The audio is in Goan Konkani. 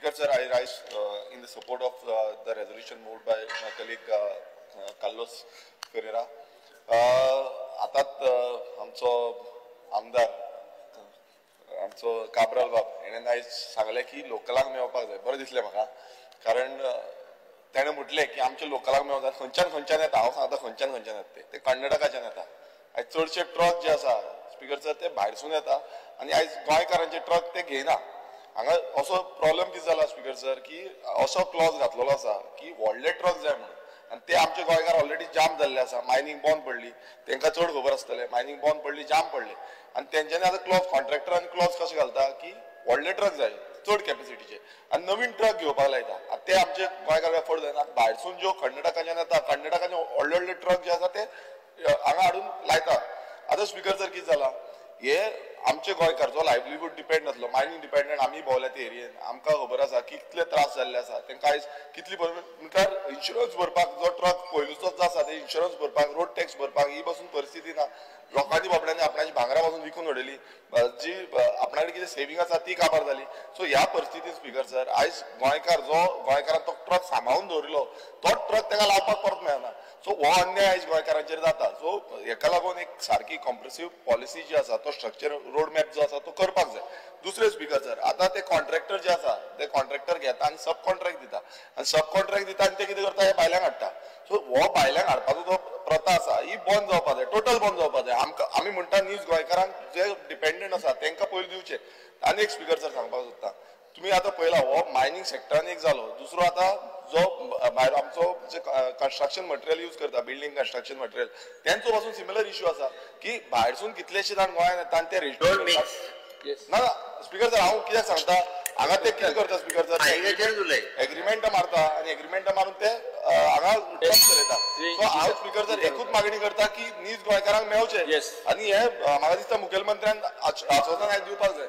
Speaker sir, I rise in the support of the resolution moved by my colleague Carlos Ferreira. आतांच आमचो आमदार आमचो काब्राल बाब हेणें आयज सांगलें की लोकलांक मेळपाक जाय. बरें दिसलें म्हाका, कारण तेणें म्हटलें की आमच्या लोकलांक मेळपाक जाय. खंयच्यान खंयच्यान येता, हांव सांगता खंयच्यान खंयच्यान येता, ते कर्नाटकाच्यान येता. आयज चडशे ट्रक जे आसा स्पीकर सर ते भायरसून येता आनी आयज गोंयकारांचे ट्रक ते घेयना. हांगा असो प्रॉब्लम कितें जाला स्पीकर सर की असो क्लॉज घातलेलो आसा की व्हडले ट्रक जाय म्हणून, आनी ते आमचे गोंयकार ऑलरेडी जाम जाल्ले आसा. मायनींग बंद पडली, तांकां चड खबर आसतलें, मायनींग बंद पडली, जाम पडले आनी तेंच्यांनी आतां क्लॉज कॉन्ट्रॅक्टर आनी क्लॉज कशें घालता की व्हडले ट्रक जाय चड कॅपेसिटीचे आनी नवीन ट्रक घेवपाक लायता. आतां ते आमचे गोंयकार एफोर्ड जायना. भायरसून ज्यो कर्नाटकाच्यान येता, कर्नाटकाचे व्हडले व्हडले ट्रक जे आसा ते हांगा हाडून लायता. आतां स्पीकर सर कितें जाला, हे आमचे गोंयकार जो लायवलीहूड डिपेंड आसलो, मायनींग डिपेंडंट, आमी भोंवल्या ते एरियेन, आमकां खबर आसा कितले त्रास जाल्ले आसा तांकां. आयज कितली म्हटल्यार इन्शुरन्स भरपाक जो ट्रक पयलूचोच जो आसा ते इन्शुरन्स भरपाक, रोड टॅक्स भरपाक ही पासून परिस्थिती ना. लोकांनी बाबड्यांनी आपणाची भांगरा पासून विकून उडयली, जी आपणा कडेन कितें सेवींग आसा ती काबार जाली. सो ह्या परिस्थितीन स्पीकर सर आयज गोंयकार जो गोंयकारान तो ट्रक सांबाळून दवरिल्लो तो ट्रक ताका लावपाक परत मेळना. सो हो अन्याय आयज गोंयकारांचेर जाता. सो हेका लागून एक सारकी कॉम्प्रेसिव पॉलिसी जी आसा तो स्ट्रक्चर रोड मॅप जो आसा तो करपाक जाय. दुसरे स्पीकर सर, आतां ते कॉन्ट्रॅक्टर जे आसा ते कॉन्ट्रॅक्टर घेता आनी सब कॉन्ट्रॅक्ट दिता, आनी सब कॉन्ट्रॅक्ट दिता आनी ते कितें करता, हे भायल्यांक हाडटा. सो हो भायल्यांक हाडपाचो जो प्रथा आसा ही बंद जावपाक जाय, टोटल बंद जावपाक जाय. आमकां आमी म्हणटा नीज गोंयकारांक जे डिपेंडंट आसा तांकां पयलीं दिवचें. आनी एक स्पीकर सर सांगपाक सोदता, तुमी आतां पळयला हो मायनींग सेक्टरान एक जालो, दुसरो आतां जो भायर आमचो जे कन्स्ट्रक्शन मटेरियल यूज करता, बिल्डींग कन्स्ट्रक्शन मटेरियल, तेंचो पासून सिमिलर इश्यू आसा की भायरसून कितलेशे जाण गोंयांत येता आनी ते रजिस्टर ना. स्पीकर सर हांव कित्याक सांगता, हांगा ते कितें करता स्पीकर सर, एग्रीमेंट मारता आनी एग्रीमेंट मारून ते हांगा ट्रक चलयता. सो हांव स्पीकर सर एकूच मागणी करता की नीज गोंयकारांक मेळचें आनी हे म्हाका दिसता मुखेलमंत्र्यान आश्वासन आयज दिवपाक जाय.